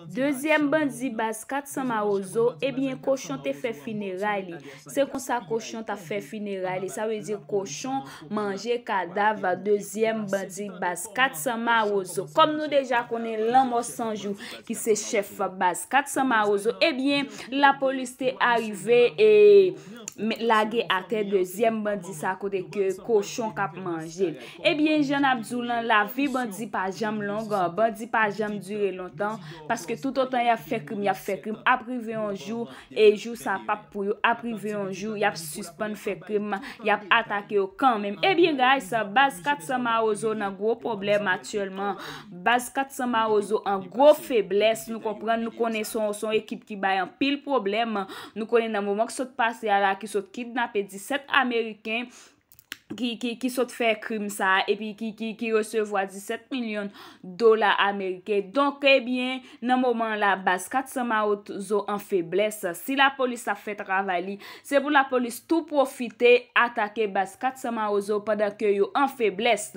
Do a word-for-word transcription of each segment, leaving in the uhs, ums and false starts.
Dezyèm bandi baz kat san Mawozo, ebyen, kochon te fè fineray li. Se konsa kochon t ap fè fineray li. Sa vle di kochon manje kadav dezyèm bandi baz kat san Mawozo. Kòm nou deja konnen lanmò san jou ki se chèf baz kat san Mawozo, ebyen, lapolis te arive e me- lage atè dezyèm bandi sa kote ke kochon k ap manje l. Ebyen, jan n ap di w lan, lavi bandi pa janm long, bandi pa janm dire lontan, paske toutotan y ap fè krim, y ap fè krim, ap rive yon jou, e jou sa p ap pou yo, ap rive yon jou, y ap sispann fè krim, y ap atake yo kanmenm. Ebyen, guys, baz kat san Mawozo nan gwo pwoblèm aktyèlman. Baz kat san Mawozo an gwo feblès, nou konprann, nou konnen se yon, se yon ekip ki bay anpil pwoblèm. Nou konnen nan moman ki sot pase a la, ki sot kidnape disèt Ameriken, ki, ki, ki sot fè krim sa a, epi ki, ki, ki resevwa disèt milyon dola ameriken. Donk, ebyen, nan moman la, baz kat san Mawozo an feblès. Si lapolis ap fè travay li, se pou lapolis tou pwofite atake baz kat san Mawozo pandan ke yo an feblès.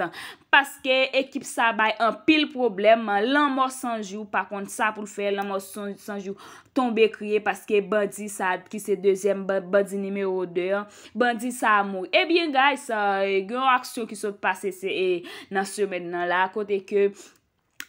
Paske ekip sa bay anpil pwoblèm. Lanmò san jou pa konn sa pou l fè. Lanmò san, san jou tonbe kriye paske bandi sa ki se dezyèm ban- bandi nimewo de an, bandi sa a mouri. Ebyen, guys, uh, gen yon aksyon ki sot pase se, e, nan semèn nan la, kote ke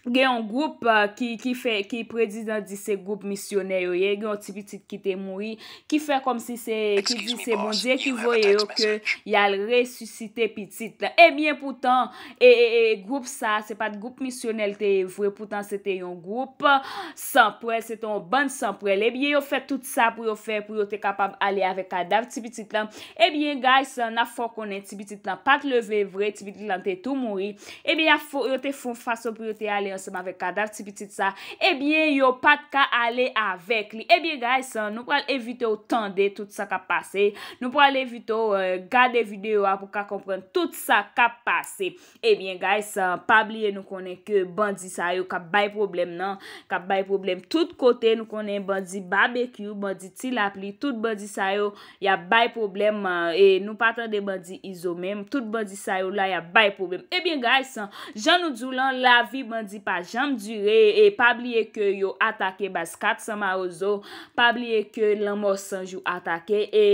gen yon gwoup, uh, ki, ki fè, ki prezidan di se gwoup misyonè yo ye, gen yon ti pitit ki te mouri, ki fè kòmsi se, ki di se Bondye ki voye yo ke y al resisite pitit la. Ebyen, poutan, e, e, e gwoup sa, se pa t gwoup misyonè l te ye vre, poutan se te yon gwoup san prèl, se te yon bann san prèl. Ebyen, yo fè tout sa pou yo fè, pou yo te kapab ale avèk kadav ti pitit lan. Ebyen, guys, n ap fè w konnen ti pitit lan pa t leve vre, ti pitit lan te tou mouri. Ebyen, y ap fè, yo te fè yon fason pou yo te ale ansanm avèk kadav ti pitit sa. Ebyen, yo pa t ka ale avèk li. Ebyen, guys, nou pral envite w tande tout sa k ap pase. Nou pral envite w, eh, gade videyo a pou w ka konprann tout sa k ap pase. Ebyen, guys, pa bliye nou konnen ke bandi sa yo k ap bay pwoblèm nan, k ap bay pwoblèm tout kote. Nou konnen bandi Babekyou, bandi Ti Lapli, tout bandi sa yo, y ap bay pwoblèm, e nou pa tande bandi Izo menm. Tout bandi sa yo la, y ap bay pwoblèm. Ebyen, guys, jan nou di w lan, lavi bandi pa janm dire, e pa bliye ke yo atake baz kat san Mawozo, pa bliye ke lanmò san jou atake, e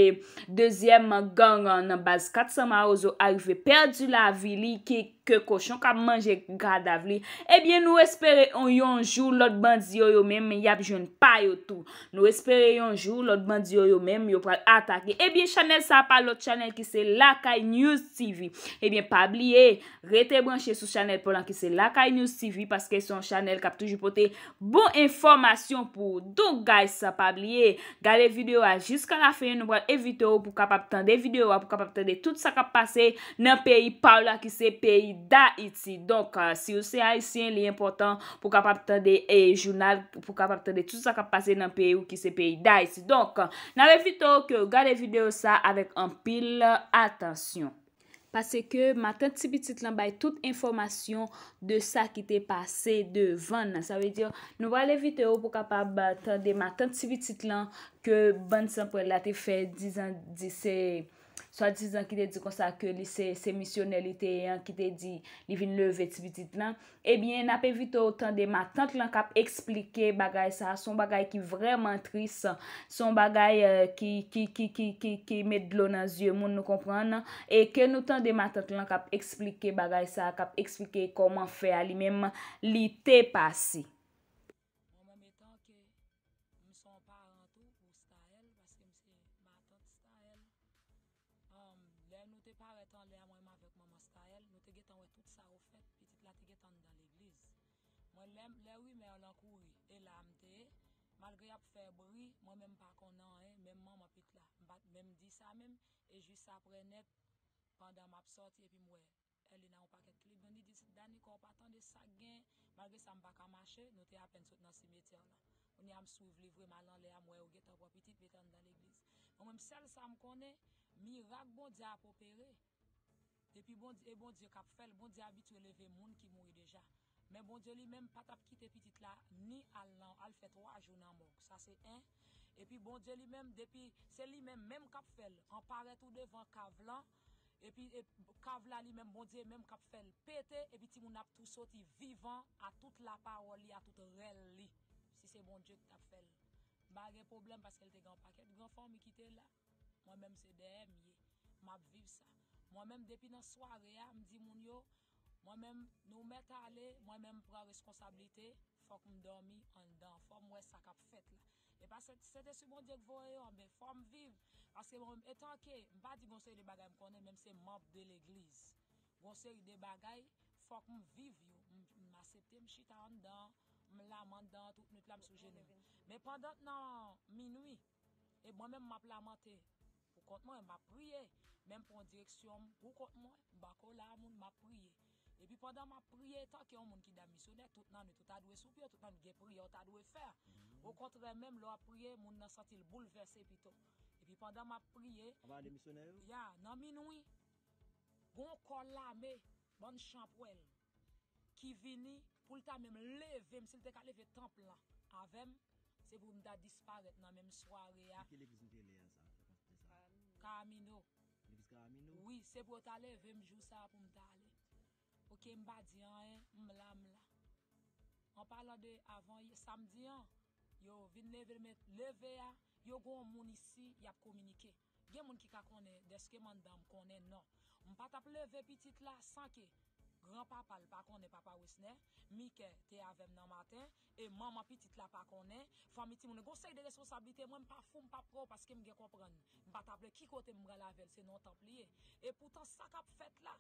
dezyèm gang nan baz kat san Mawozo arive pèdi lavi li, ki, ke kochon k ap manje kadav li. Ebyen, nou espere yon, yon jou lòt bandi yo, yo menm, y ap jwenn pa yo tou. Nou espere yon jou lòt bandi yo, yo menm, yo pral atake. Ebyen, chanèl sa a pa lòt chanèl ki se Lakay News T V. Ebyen, pa bliye, rete branche sou chanèl pa w lan ki se Lakay News T V, paske se yon chanèl k ap toujou pote bon enfòmasyon pou ou. Donk, guys, pa bliye, gade videyo a jiska lafen, nou pral envite w pou kapab tande videyo a, pou kapab tande tout sa k ap pase nan peyi pa w la ki se peyi Dayiti. Donk, eh, si w se ayisyen, li enpòtan pou kapab tande, eh, jounal, pou kapab tande tout sa k ap pase nan peyi w ki se peyi Dayiti. Donk, n ap envite w ke w gade videyo sa avèk anpil atansyon. Paske matant ti pitit lan bay tout enfòmasyon de sa ki te pase devan nan. Sa vle di, nou pral envite w pou kapab, eh, tande matant ti pitit lan ke bann san prèl la te fè dizan di se swadizan ki te di konsa ke li se, se misyonè li te ye an, ki te di li vin leve ti pitit lan. Ebyen, n ap envite w tande matant lan k ap eksplike bagay sa a. Se yon bagay ki vrèman tris. Se yon bagay, eh, ki, ki, ki, ki, ki, ki met dlo nan zye moun, nou konprann. E ke nou tande matant lan k ap eksplike bagay sa a, k ap eksplike kòman fè a li menm li te pase. Mwen menm etan ke m se yon paran tou pou Staël, paske m se matant Staël. Lè nou te parèt anlè a, mwen menm avèk manman Staël, nou te gentan wè tout sa yo fèt, pitit la te gentan anndan legliz. Mwen, lè, lè rimè lan kouri, e la m te ye, malgre y ap fè bri, mwen menm m pa konn anyen, menm manman pit la, m pa t menm di sa menm, e jis aprè nèt, pandan m ap sòti epi m wè Elena yon pakèt klip, Dani di, "Dani, kò w pa tande sa k gen?" Malgre sa, m pa ka mache, nou te apèn sot nan simetyè la. Kounye a, m swiv li vre, m al anlè a, m wè yo gentan pran pitit, mete anndan legliz. Mwen menm, sèl sa m konnen, mirak Bondye ap opere. Epi Bondye, e Bondye k ap fè l, Bondye abitye leve moun ki mouri deja. Men Bondye li menm pa t ap kite pitit la ni al nan, al fè twa jou nan mòg. Sa se en. Epi Bondye li menm, depi se li menm, menm k ap fè l, anparèt ou devan kav lan, epi, e, kav la li menm, Bondye menm k ap fè l pete, epi timoun ap tou soti vivan a tout lapawòl li, a tout rèl li. Si Bondye ki t ap fè l. M pa gen pwoblèm paske l te gen yon pakèt gran fanmi ki te la. Mwen menm se dèyè m ye. M ap viv sa. Mwen menm depi nan sware a, m di moun yo, mwen menm nou mèt ale, mwen menm m pran reskonsablite, fòk m dòmi anndan, fò m wè sa k ap fèt la. E pa se, se te si Bondye k voye yo, men fò m viv. Paske mwen menm, etanke, m pa di gon seri de bagay m konnen, menm se manm de legliz. Gon seri de bagay, fòk m viv yo. M, m aksepte m chita anndan, m la m anndan, tout nwit la m sou jenou m. Men pandan nan minwi, e mwen menm m ap lamante pou kont mwen, m ap priye. Men m pran direksyon m pou kont mwen, m pa ko la a moun, m ap priye. Epi pandan m ap priye, etanke yon moun ki damisyonè, tout nan nwit ou ta dwe sou pye w, tout nan nwit gen priyè w ta dwe fè. Okontrè, menm lè w ap priye, moun nan santi l boulvèse pito. Epi pandan m ap priye, Anba de misyonè yo? Ya, nan minwi, gon kò lame, bann chanpwèl, ki vini pou l ta menm leve m, si l te ka leve tanp lan avè m, se pou m ta disparèt nan menm sware a. Nan ki legliz nou te ye a sa, sa konn te sa? Kamino. Legliz Kamino? Wi, se pou yo ta leve m jou sa a pou m ta ale. Oke, m pa di anyen, m la, m la. An palan de avan yè, samdi an, yo vin leve, men leve a, yo gon moun isi, y ap kominike. Gen moun ki ka konnen, dèske m anndan, m konnen non. M pa t ap leve pitit la san ke granpapa l pa konnen, papa Wesner, Mikè te avè m nan maten, e manman pitit la pa konnen, fanmi timoun, gon seri de responsablite, mwen m pa fou, m pa pran w paske m gen konprann. M pa t ap lè ki kote m pral avè l, se nan tanp li ye. E poutan sa k ap fèt la,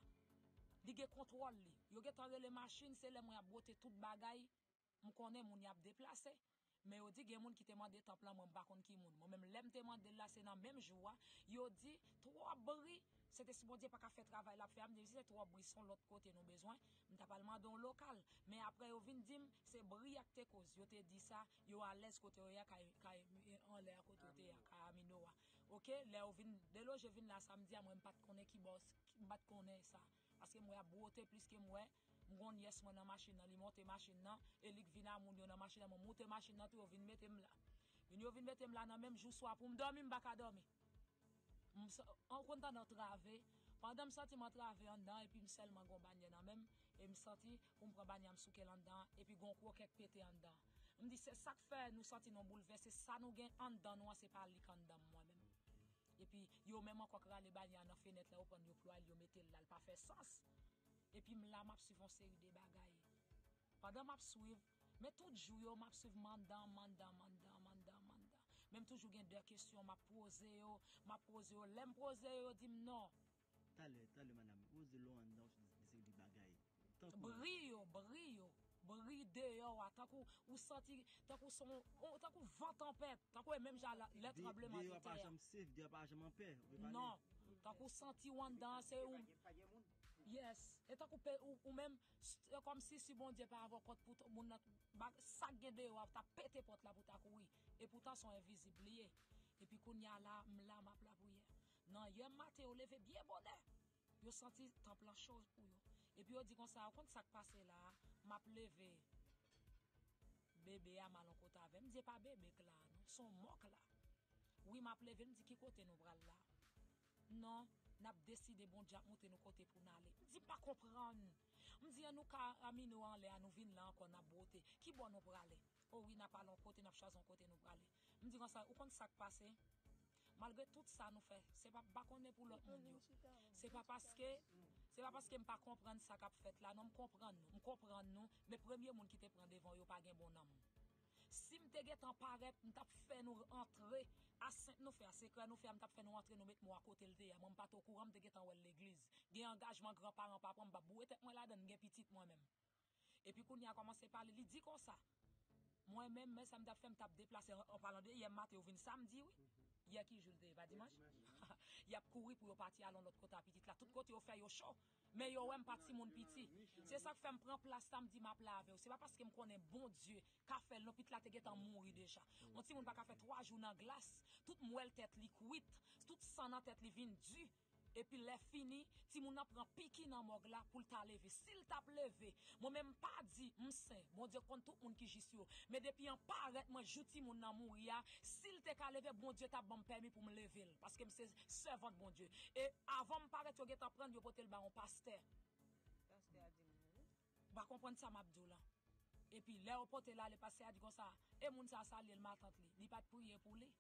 li gen kontwòl li. Yo gentan rele machin, se lè mwen ap bwote tout bagay, m konnen moun y ap deplase. Men yo di gen moun ki te mande tanp lan, mwen m pa konn ki moun. Mwen menm lè m te mande l la, se nan menm jou a, yo di twòp bri, se te si Bondye pa ka fè travay l ap fè a, m di se twòp bri, se yon lòt kote nou bezwen, m ta pral mande yon lokal. Men apre yo vin di m, se bri a k te koz, yo te di sa, yo alèz kote yo ye a, kay, kay, anlè a kote yo te ye a, kay Amino a. Oke, lè yo vin deloje vin la samdi a, mwen m pa t konnen ki bò, m pa t konnen sa. Paske m wè y ap bwote plis ke m wè. M gon nyès mwen nan machin nan, li monte machin nan, e li k vin a moun yo nan machin nan, mwen moute machin nan tou, yo vin mete m la. Vin yo vin mete m la nan menm jou swa pou m dòmi, m pa ka dòmi. M sa-, an konn tande antrave, pandan m santi m antrave anndan, epi m sèlman gon banyè nan men m, e m santi pou m pran banyè a m souke l anndan, epi gon kwokè k pete anndan. M di se sa k fè nou santi nou boulvèse, sa nou gen anndan nou an, se pa li k anndan m mwen menm. Epi yo menm ankò k rale banyè a nan fenèt la, yo pran l, yo plwaye l, yo mete l la, l pa fè sans. Epi m la, m ap swiv yon seri de bagay. Pandan m ap swiv, men tout jou yo, m ap swiv m anndan, m anndan, m anndan, m anndan, m anndan. Men m toujou gen de kesyon, m ap poze yo, m ap poze yo. Lè m poze yo, yo di m non. Talè, talè, madanm, poze lò anndan, w sou de seri de bagay. Tankou bri yo, bri yo, bri deyò a, tankou ou santi, tankou son, tankou van tanpèt, tankou e menm jan lè tranbleman de tè a. Deyò a pa janm safe, deyò a pa janm anpè, ou vle pale? Non, tankou santi w anndan, se ou. Yes, e tankou pe, ou, ou menm, se kòmsi si Bondye pa avè w kont pou moun nan, sa k gen deyò a, t ap pete pòt la pou ta kouri. E poutan se yon envizib li ye. Epi kounye a la, m la, m ap lapriyè. Nan yè maten, yo leve byen bonè. Yo santi tanp lan cho pou yo. Epi yo di konsa, ou konn sa k pase la a? M ap leve bebe a, m al yon kote avè l. M di, e pa bebe k la a non, se yon mò k la. Wi, m ap leve, m di, ki kote nou pral la? Non, n ap deside, Bondye ap montre nou kote pou n ale. M di, m pa konprann. M di, an nou ka Amino anlè a, nou vin la ankò, n ap bwote. Ki bò nou prale? O wi, n ap al yon kote, n ap chwazi yon kote nou prale. M di konsa, ou konn sa k pase? Malgre tout sa nou fè, se pa, m pa konnen pou lòt moun yo. Se pa paske, se pa paske m pa konprann sa k ap fèt la, non, m konprann nou, m konprann nou, men premye moun ki te pran devan yo pa gen bon nanm. Si m te gentan parèt, m t ap fè nou antre, a sent nou fè, a sekrè nou fè a, m t ap fè nou antre, nou met mò a kote l te ye a. Mwen, m pa t okouran, m te gentan wè l legliz. Gen angajman granparan pa pran, m p ap boure tèt mwen ladann, m gen pitit mwen menm. Epi kounye a kòmanse pale, li di konsa. Mwen menm, men sa m t ap fè, m t ap deplase, an, an palan de yè maten, yo vin samdi, wi. Yè ki jou l te ye, pa dimanch? Y ap kouri pou yo pati al yon lòt kote a pitit la. Tout kote yo fè yo cho. Men yo wè m pa timoun piti. Se sa k fè m pran plas la, m di m ap la avè w. Se pa paske m konnen Bondye ka fè l non, pitit la te gentan mouri deja. Yon timoun pa ka fè twa jou nan glas, tout mwèl tèt li kwit, tout san nan tèt li vin di. Epi lè fini, timoun nan pran piki nan mòg la pou l ta leve. Si l t ap leve, mwen menm m pa di m sen, Bondye konn tout moun ki jis yo. Men depi an parèt mwen jou timoun nan mouri a, si l te ka leve, Bondye t ap ban m pèmi pou m leve l. Paske m se sèvant Bondye. E avan m parèt, yo gentan pran l, yo pote l ba yon pastè. Pastè a di m, wi. Ou pa konprann sa m ap di w lan. Epi lè yo pote l ale, pastè a di konsa, e moun sa a salye l matant li. Li pa t priye pou li.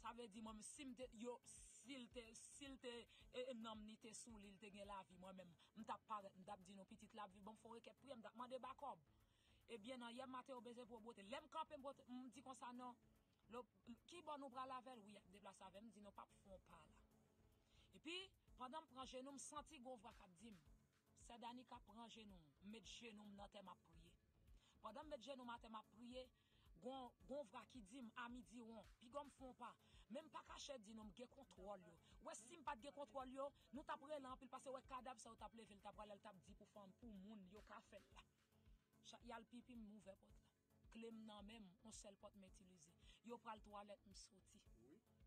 Sa vle di mwen menm si m te, yo, si l te, si l te, e, e, nanm li te sou li, li te gen lavi, mwen menm, m t ap parèt, m t ap di nou pitit la ap viv, ban m fè yon rekèt priyè, m t ap mande bakòb. Ebyen, nan yè maten yo bezwen pou yo bwote. Lè m kanpe, m bwote, m di konsa non. Lo, ki bò nou pral avè l? Wi, y ap deplase avè m, m di nou p ap fè yon pa la. Epi, pandan m pran jenou, m santi gon vwa k ap di m, Sè Danica, pran jenou w, m met jenou m nan tè, m ap priye. Pandan m met jenou m atè, m ap priye, gon, gon vwa ki di m, Ami Diwon, piga w m fè yon pa. Men m pa kache di nou, m gen kontwòl yo. Ou wè, si m pa t gen kontwòl yo, nou t ap rele anpil, paske wè kadav sa yo t ap leve, l t ap prale, l t ap di pou fanm, pou moun, yo ka fè l la. Cha-, y al pipi, m ouvè pòt la. Kle m nan men m, yon sèl pòt m itilize. Yo pral twalèt, m soti.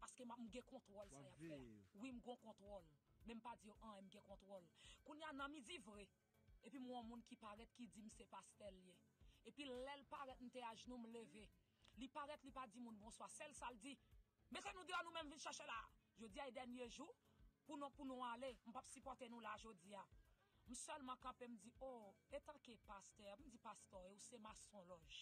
Paske m ap, m gen kontwòl sa y ap fè a. Wi, m gen kontwòl. Men m pa di yo anyen, m gen kontwòl. Kounye a, nan midi vre, epi m wè yon moun ki parèt, ki di m se pastè l ye. Epi lè l parèt, m te ajnou, m leve. Li parèt, li pa di moun bonswa. Sèl sa l di, Mete nou deyò, nou menm vin chèche la. Jodi a e dènye jou pou nou, pou nou ale. M p ap sipòte nou la jodi a. M sèlman kanpe, m di, o, etanke pastè, m di, pastè, e ou se masonlòj.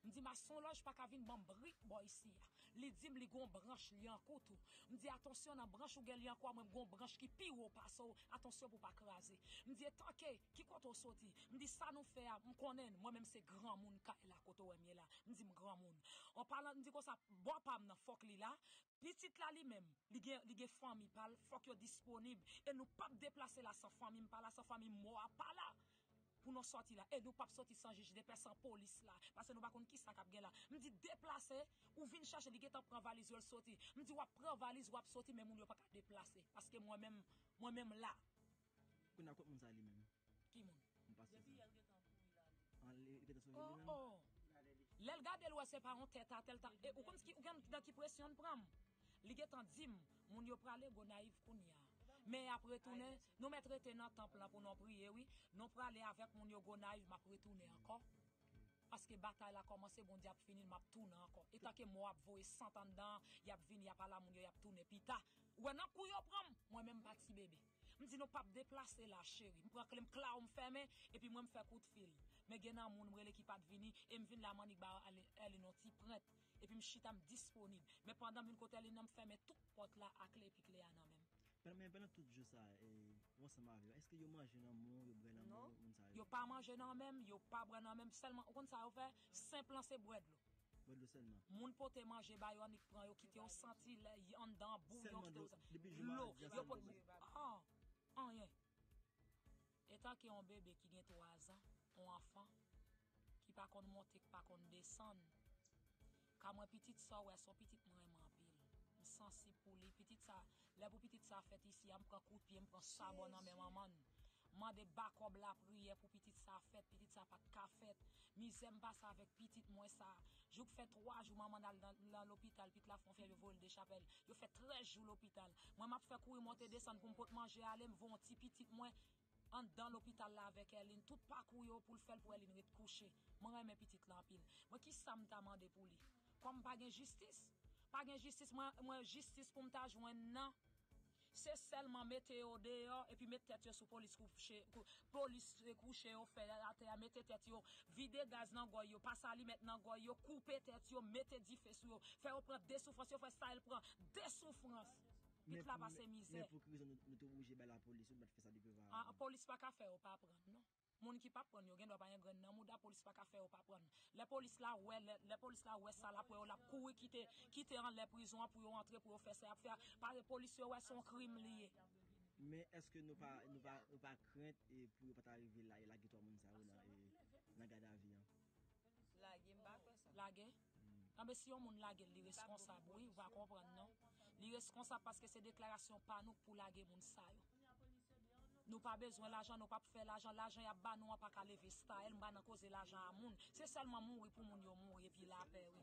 M di, masonlòj pa ka vin ban m brik bò isi a. Li di m li gon branch lyankou tou. M di, atansyon nan branch ou gen lyankou a, mwen m gon branch ki pi wo pase w. Atansyon pou w pa kraze. M di, etanke, ki kote w soti? M di, sa nou fè a, m konnen n, mwen menm se granmoun kay la kote w wè m ye la. M di, m granmoun. An palan, m di konsa, bò pa m nan, fòk li la. Pitit la li menm, li gen, li gen fanmi pa l, fòk yo disponib. E nou p ap deplase la san fanmi m pa la, san fanmi m mò a pa la. Pou nou sòti la. E nou p ap sòti san jij de pè, san polis la. Paske nou pa konn kisa k ap gen la. M di deplase, ou vin chèche, li gentan pran valiz yo, l sòti. M di w ap pran valiz, w ap sòti, men moun yo pa ka deplase. Paske mwen menm, mwen menm la. Kounye a kot moun sa li menm? Ki moun? M pastè sa. Depi yè l gentan kouri l ale. An, li, li gentan sove li menm? Oh, oh. Lè l gade l wè se pa yon tèt atè l ta, e, ou konn ki, ou konn nan ki presyon l pran m? Li gentan di m, moun yo prale Gonayiv kounye a. Men y ap retounen, nou mèt rete nan tanp lan pou nou priye, wi. Nou prale avèk moun yo Gonayiv, m ap retounen ankò. Paske batay la kòmanse, Bondye ap fini l, m ap tounen ankò. Etanke mò ap voye sant anndan, y ap vini, y ap ala moun yo, y ap tounen pita. Ou wè nan kou yo pran m, mwen menm m pa ti bebe. M di nou p ap deplase la, cheri. M pran kle m, klaw, m fèmen, epi mwen m fè kout fil. Men gen nan moun m rele ki pa t vini, e m vin la m annik ba Èlin yon ti prent. Epi m chita, m disponib. Men pandan m vin kote Èlin nan, m fèmen tout pòt la a kle, epi kle a nan men m. Pandan, men pandan tout jou sa, e, ou ansanm avè yo, èske yo manje nan men w, yo bwè nan men w, moun sa yo? Yo pa manje nan men m, yo pa bwè nan men m, sèlman, ou konn sa yo fè? Senp lan se bwè dlo. Bwè dlo sèlman? Moun pote manje ba yo, annik pran yo, kite yo santi lè, anndan bouyon, kite yo santi dlo. Yo pot, ah, anyen. Etanke yon bebe ki gen twa zan, yon anfan, ki pa konn monte, ki pa konn desann, ka mwen pitit sa w wè, se yon pitit mwen renmen anpil. M sansib pou li. Pitit sa, lè pou pitit sa fèt isi a, m pran kout pye, m pran sabò nan men manman l. M mande bakòb lapriyè pou pitit sa fèt, pitit sa pa t ka fèt. Mizè m pase avèk pitit mwen sa. Jouk fè twa jou manman l al nan, nan lopital, pitit la fè yon fyèv, yo voye l Dechapèl. Yo fè trèz jou lopital. Mwen m ap fè kouri monte desann pou m pot manje ale, m voye yon ti pitit mwen anndan lopital la avèk Èlin, tout pakou yo pou l fè l pou Èlin ret kouche. Mwen renmen pitit la anpil. Mwen kisa m ta mande pou li? Kòm pa gen jistis? Pa gen jistis, mwen, mwen jistis pou m ta jwenn nan. Se sèlman mete yo deyò, epi met tèt yo sou polis kouche, kou-, polis kouche yo fè atè a, mete tèt yo, vide gaz nan gòy yo, pase alimèt nan gòy yo, koupe tèt yo, mete dife sou yo, fè yo pran de soufrans, yo fè sa yo pran de soufrans. Pit la pase mizè. Men pou ki rezon nou, nou te oblije bay lapolis, nou pa t fè sa depi ovavan? Ah, polis pa ka fè yo pa pran, non. Moun ki pa pran yo, gen dwa pa gen grenn nan mouda, polis pa ka fè yo pa pran. Lè polis la wè, lè, lè polis la wè sa l ap wè yo, l ap kouri kite, kite anlè prizon an pou yo antre, pou yo fè sa y ap fè a. Paske polis yo wè se yon krim li ye. Men èske nou pa, nou pa, nou pa krent, e, pou yo pa ta rive la, e lage twa moun sa yo nan, e, nan gadavi an? Lage, m pa kwè sa. Lage? Anben, si yon moun lage l, li reskonsab, wi, ou pa konprann, non? Li reskonsab paske se deklarasyon pa nou k pou lage moun sa yo. Nou pa bezwen lajan, nou p ap fè lajan. Lajan y ap ba nou an pa ka leve style, m pa nan koze lajan a moun. Se sèlman mouri pou moun yo mouri, epi lapè, wi.